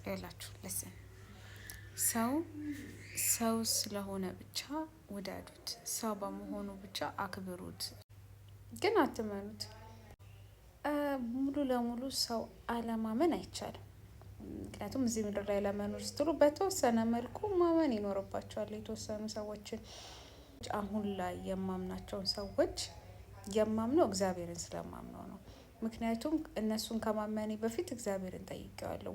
ያላችሁ listen፣ ሰው ሰው ስለሆነ ብቻ ውደዱት። ሰው በመሆኑ ብቻ አክብሩት፣ ግን አትመኑት። ሙሉ ለሙሉ ሰው አለማመን አይቻልም። ምክንያቱም እዚህ ምድር ላይ ለመኖር ስትሉ በተወሰነ መልኩ ማመን ይኖርባቸዋል የተወሰኑ ሰዎችን። አሁን ላይ የማምናቸውን ሰዎች የማምነው እግዚአብሔርን ስለማምነው ነው። ምክንያቱም እነሱን ከማመኔ በፊት እግዚአብሔርን ጠይቄዋለሁ።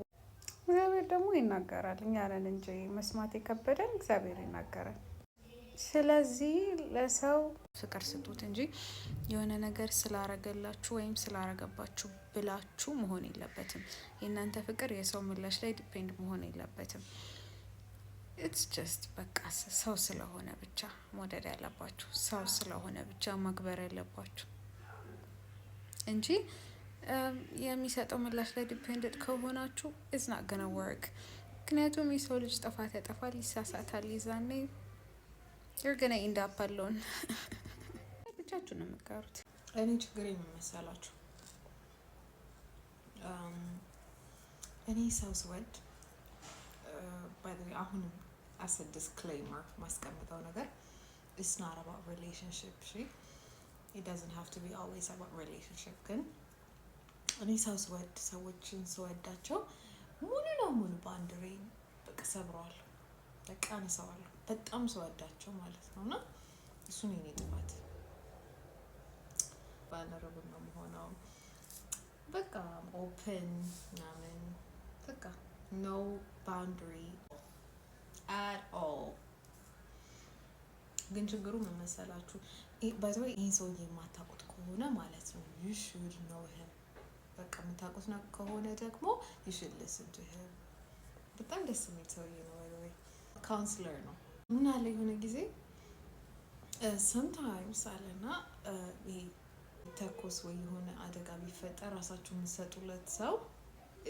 እግዚአብሔር ደግሞ ይናገራል። እኛ ነን እንጂ መስማት የከበደን፣ እግዚአብሔር ይናገራል። ስለዚህ ለሰው ፍቅር ስጡት እንጂ የሆነ ነገር ስላረገላችሁ ወይም ስላረገባችሁ ብላችሁ መሆን የለበትም። የእናንተ ፍቅር የሰው ምላሽ ላይ depend መሆን የለበትም። It's just በቃ ሰው ስለሆነ ብቻ መውደድ ያለባችሁ፣ ሰው ስለሆነ ብቻ ማክበር ያለባችሁ እንጂ የሚሰጠው ምላሽ ላይ dependent ከሆናችሁ it's not gonna work። ምክንያቱም የሰው ልጅ ጥፋት ያጠፋል፣ ይሳሳታል። ይዛኔ you're gonna end up alone፣ ብቻችሁ ነው የምትቀሩት። እኔ ችግር የምመሰላችሁ እኔ ሰው ስወድ፣ አሁንም as a disclaimer ማስቀምጠው ነገር፣ it's not about relationship። እሺ፣ it doesn't have to be always about relationship። ግን እኔ ሰው ስወድ፣ ሰዎችን ስወዳቸው ሙሉ ለሙሉ boundary በቃ ሰብረዋለሁ፣ በቃ አነሳዋለሁ። በጣም ስወዳቸው ማለት ነው። እና እሱን የኔ ጥፋት፣ vulnerable ነው የምሆነው። በቃ open ምናምን፣ በቃ no boundary at all። ግን ችግሩ ምን መሰላችሁ? By the way ይህን ሰውዬ የማታውቁት ከሆነ ማለት ነው you should know him። በቃ የምታውቁት ከሆነ ደግሞ you should listen to him። በጣም ደስ የሚል ሰውዬ ነው። By the way counselor ነው። ምን አለ የሆነ ጊዜ፣ sometimes አለና ይሄ ተኮስ ወይ የሆነ አደጋ ቢፈጠር ራሳችሁ የምትሰጡለት ሰው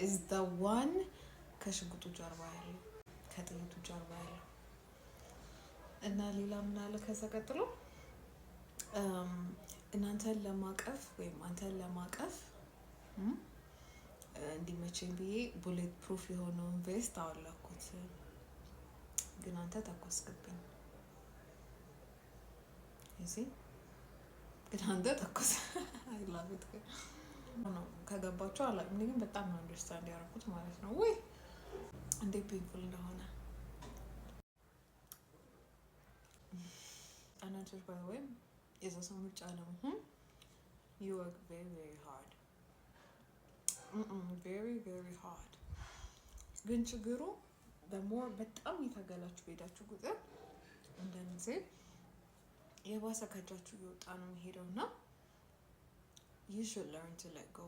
is the one ከሽጉጡ ጀርባ ያለው፣ ከጥይቱ ጀርባ ያለው። እና ሌላ ምን አለ ከዛ ቀጥሎ፣ እናንተን ለማቀፍ ወይም አንተን ለማቀፍ እንዲመቸኝ ብዬ bullet proof የሆነውን vest አወለኩት፣ ግን አንተ ተኮስክብኝ። እዚህ ግን አንተ ተኮስ። I love it ነው። ከገባቸው አላውቅም። እኔ ግን በጣም ነው understand ያደረኩት ማለት ነው። ወይ እንዴት painful እንደሆነ። አንዳንድ ሰዎች ወይም የዛ ሰው ምርጫ ለመሆን you work very very hard, very very hard። ግን ችግሩ the more በጣም የታገላችሁ በሄዳችሁ ቁጥር አንዳንድ ጊዜ የባሰ ከእጃችሁ እየወጣ ነው የሚሄደው። እና you should learn to let go።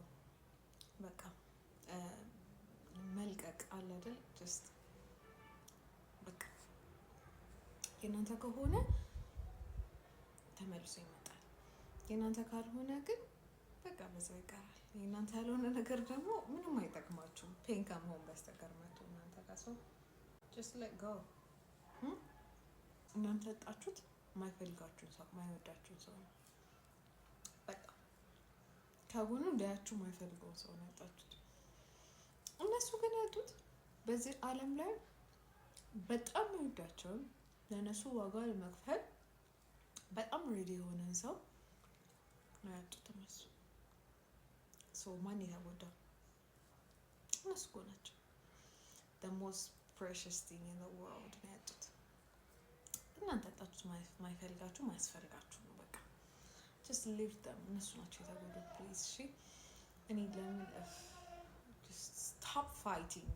በቃ መልቀቅ አለ አይደል? Just በቃ የእናንተ ከሆነ ተመልሶ ይመጣል። የእናንተ ካልሆነ ግን በቃ በዛው ይቀራል። የእናንተ ያልሆነ ነገር ደግሞ ምንም አይጠቅማችሁም pain ከመሆን በስተቀር መቶ እናንተ ጋር። So just let go። እናንተ ያጣችሁት የማይፈልጋችሁን ሰው፣ የማይወዳችሁን ሰው ነው። በቃ ከጎኑ እንዲያችሁ የማይፈልገውን ሰው ነው ያጣችሁት። እነሱ ግን ያጡት በዚህ ዓለም ላይ በጣም የሚወዳቸውን፣ ለእነሱ ዋጋ ለመክፈል በጣም ready የሆነን ሰው ነው ያጡት እነሱ። So ማን የተጎዳው? እነሱ እኮ ናቸው። The most precious thing in the world ነው ያጡት። እናንተ ያጣችሁት ማይፈልጋችሁ፣ ማያስፈልጋችሁ ነው። በቃ just leave them። እነሱ ናቸው የተጎዱት። Please እሺ። እኔ ለምን፣ just stop fighting።